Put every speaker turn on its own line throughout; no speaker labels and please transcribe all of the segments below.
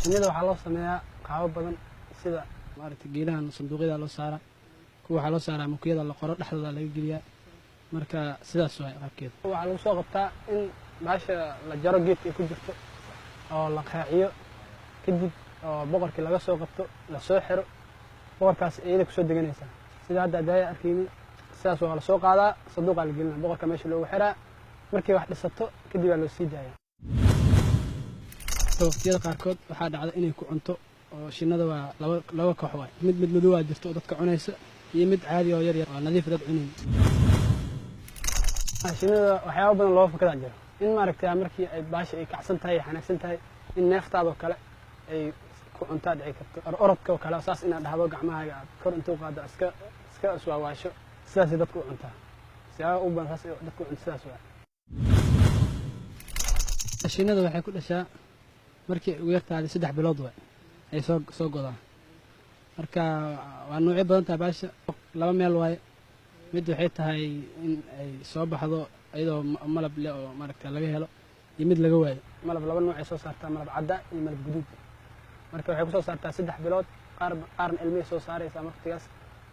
Shinnida waxaa loo sameeyaa qaabo badan, sida maaragtay geedahan sanduuqyada loo saaraa, kuwa waxaa loo saaraa mukiyada la qoro dhexdooda laga geliyaa. Marka sidaas waay qaabkeeda. Waxaa lagu soo qabtaa in baasha la jaro geedka ay ku jirto oo la qaaciyo, kadib oo boqorkii laga soo qabto, lasoo xiro, boqorkaas iyada kusoo deganaysaa. Sida hadda adaaya arkayni, sidaas waa lasoo qaadaa, sanduuqaa la gelinaa, boqorka meesha loogu xiraa. Markay wax dhisato kadib aa loo sii daaya. Waqtiyada qaarkood waxaa dhacda inay ku cunto, oo shinnada waa laba koox waay: mid madow aa jirto oo dadka cunaysa, iyo mid caadi oo yar yar oo nadiif dad cunayn. Shinnida waxyaaba badan looga fakadaa jiro, in maaragtay markii ay baasha ay kacsan tahay, ay xanaagsan tahay, in neeftaadoo kale ay ku cuntaa dhici karto. Orodka oo kale saas inaad dhahdo, gacmahaaga aad kor intuu qaado iska iswaawaasho, sidaasay dadka u cuntaa. Siyaaba u badan saas dadka u cunta, sidaas waa. Shinnida waxay ku dhashaa markii ugu yartahay 3 bilood waay ay soo godaan. Marka waa noocyo badan tahay baasha, laba meel waaye. Mid waxay tahay in ay soo baxdo iyadoo malab leh oo maaragta laga helo, iyo mid laga waayo malab. Laba nooc ay soo saartaa, malab cadda iyo malab guduud. Marka waxay kusoo saartaa 3 bilood, qaar qaarna ilmahay soo saaraysaa waqtigaas,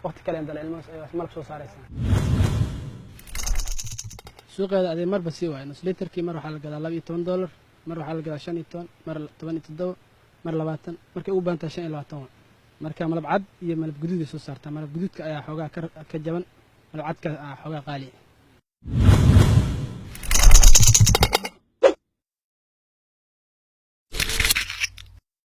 waqti kale dala ilmaha malab soo saaraysaa. Suuqeeda adee marba sii waayo, nus literkii mar waxaa la gadaa $12, mar waxaa la gadaa 15, mar 17, mar 20, markay ugu badan tahay 25 waa. Marka malab cad iyo malab guduud ay soo saartaa. Malab guduudka ayaa xoogaa ka jaban, malab cadka aa xoogaa qaali.